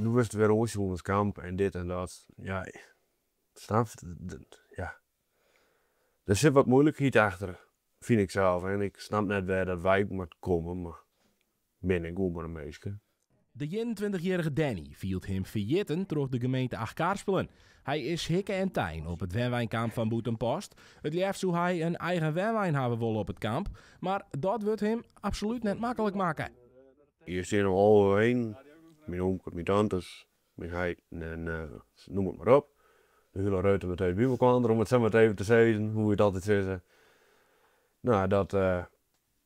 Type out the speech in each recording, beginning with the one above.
Doe wurdst wer oansjoen as kamp en dit en dat. Ja, snapst? Ja. Der sit wat moeilijkheid achter, fyn ik sels. En ik snap net wêr dat wei moat komme, mar bin ik gewoan mar in minske. De 21-jierrige Danny fielt him ferjitten troch de gemeente Achtkarspelen. Hy is hikke en tein op it wenweinkamp fan Bûtenpost. It leafst soe hy in eigen wenwein hawwe wolle op it kamp, mar dat wurdt him absolút net maklik makke. Hjir steane al 11 wenen, myn omke, myn tantes, myn heit en noem it mar op. De hiele reutemeteut by mekoar, om it sa mar even te sizzen, hoe we it altyd sizze. No, dat,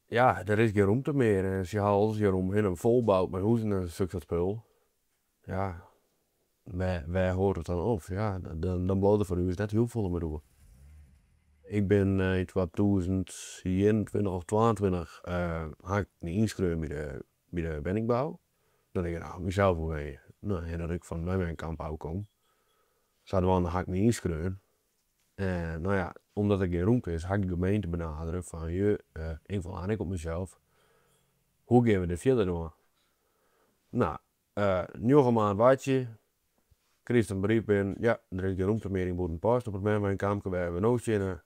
ja, der is gjin rûmte mear en se hawwe alles hjir omhinne folboud mei huzen en suk soart spul. Ja, wêr, wêr hâldt it dan op? Ja, dan bliuwt der foar ús net hiel folle mear oer. Ik bin yn 2021 of 22 ha ik my ynskreaun by de wenningbou. Dat ik graach op mysels wol wenje. No, en dat ik fan it wenweinkamp ôfkom. Sadwaande ha ik my ynskreaun. En no ja, omdat der gjin rûmte is, ha ik de gemeente benadere fan, ju, ik wol eigentlik op mysels. Hoe gean we dit fierder dwaan? No, 9 maand wachtsje, krijst in brief binnen, ja, der is gjin rûmte mear yn Bûtenpost op it wenweinkampke wêr we no steane.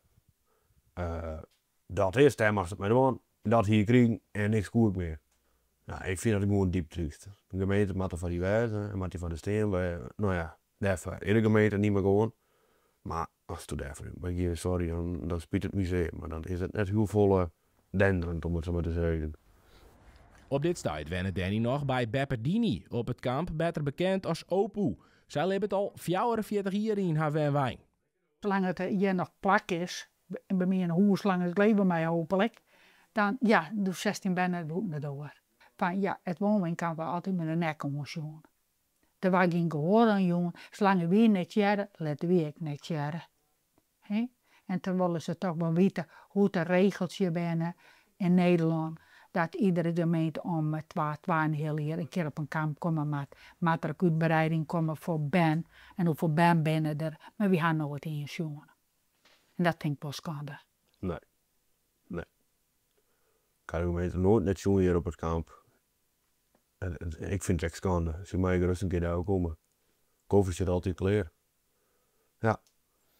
Dat is, dêr moatst it mei dwaan. Dat hie ik krigen en niks koe ik mear. No, ik fyn dat gewoan diep tryst. De gemeente moat der foar dy wêze en moat dy foar dy stean. No ja, dêrfoar is de gemeente net mear gewoan. Mar asto dêrfoar út moatst gean, sorry, dan spyt it my sear. Mar dan is it net hiel folle denderend, om it sa mar te sizzen. Op dit stuit wennet Danny noch by Beppe Dini op it kamp, better bekend as Opoe. Sy libbet al 44 jier yn har wenwein. Zolang it hjir noch plak is, by my yn hûs, lang ik leve mei hooplik, dan ja, doe 16 bern net bûten de doar. Fan ja, it wenweinkamp waard altyd mei de nek oansjoen. Der waard gjin gehoar oan jûn. Salang wy net hearre, litte wy ek net hearre. Hè? En dan wolle se toch wol witte hoe't de regels hjir binne yn Nederlân. Dat iedere gemeente om 2, 2,5 jier in kear op in kamp komme moat. Moat der ek útbreiding komme foar bern. En hoefolle bern binne der? Mar wy ha noait ien sjoen. En dat fyn ik wol skande. Nee. Nee. Ik ha de gemeente noait net sjoen hjir op it kamp. En ik fyn it ek skande. Se meie gerêst in kear delkomme. Kofje sit altyd klear. Ja.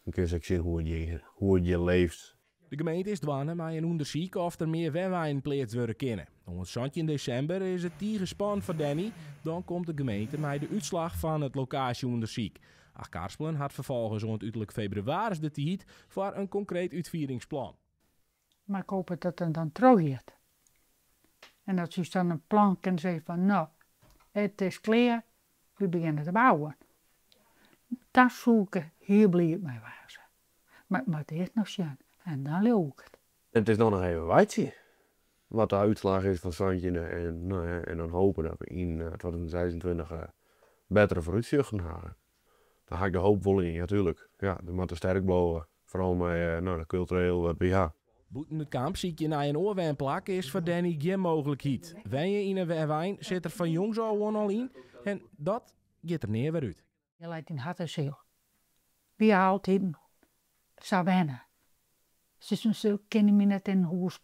Dan kinne se ek sjen hoe it hjir leeft. De gemeente is dwaande mei in ûndersyk oft der mear wenweinen pleatst wurde kinne. Oant 17 desimber is it tige spannend foar Danny. Dan komt de gemeente mei de útslach fan it lokaasjeûndersyk. Achtkarspelen hat ferfolgens oant uterlik febrewaris de tiid foar in konkreet útfieringsplan. Mar ik hoop dat it dan trochgiet. En dat se dan in plan kinne sizze fan no, it is klear, wy begjinne te bouwen. Dêr soe ik hiel bliid mei wêze. Mar ik moat earst noch sjen en dan leau ik it. It is noch even wachtsje. Wat de útslach is fan 17e en, no ja, en dan hoopje dat we yn 2026 bettere foarútsichten hawwe. Dan ha ik de hoop wol yn, natuerlik. Ja, we moatte sterk bliuwe. Foaral mei, no, de kultureel wat wy ha. Bûten it kamp sykje nei in oar wenplak is foar Danny gjin mooglikheid. Wenje yn in wenwein sit der fan jongs ôf oan al yn en dat giet der nea wer út. Je leit yn hert en siel. Wy ha altyd sa wenne. Se kinne my net yn in hûs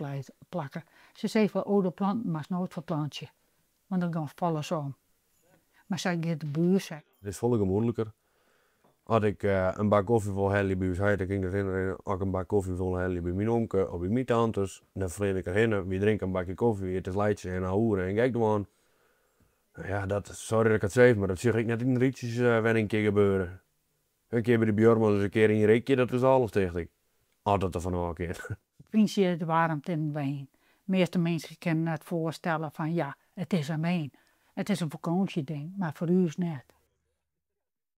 plakke. Se sei fan, oh, de planten moatst noait ferplantsje. Want dan gaan falle se om. Mar sa giet de buur sa. It is folle gemoedliker. As ik in bak kofje wol helje by ús heit, dan kin ik derhinne rinne. As ik in bak kofje wol helje by myn omke of by myn tantes, dan flean ik derhinne. Wy drinke in bakje kofje, it is laitsje en ouwehoere en gek dwaan. Ja, dat, sorry dat ik it sis, mar dat sjoch ik net yn rydsjeswenning gebeuren. In kear by de buorman, dus in kear yn rikje, dat is alles, ticht ik. As dat der fanôf kin. Fyn je it waarmte yn it wein. De measte minsken kinne net foarstelle fan ja, it is in wein. It is in fakânsjeding, mar foar ús net.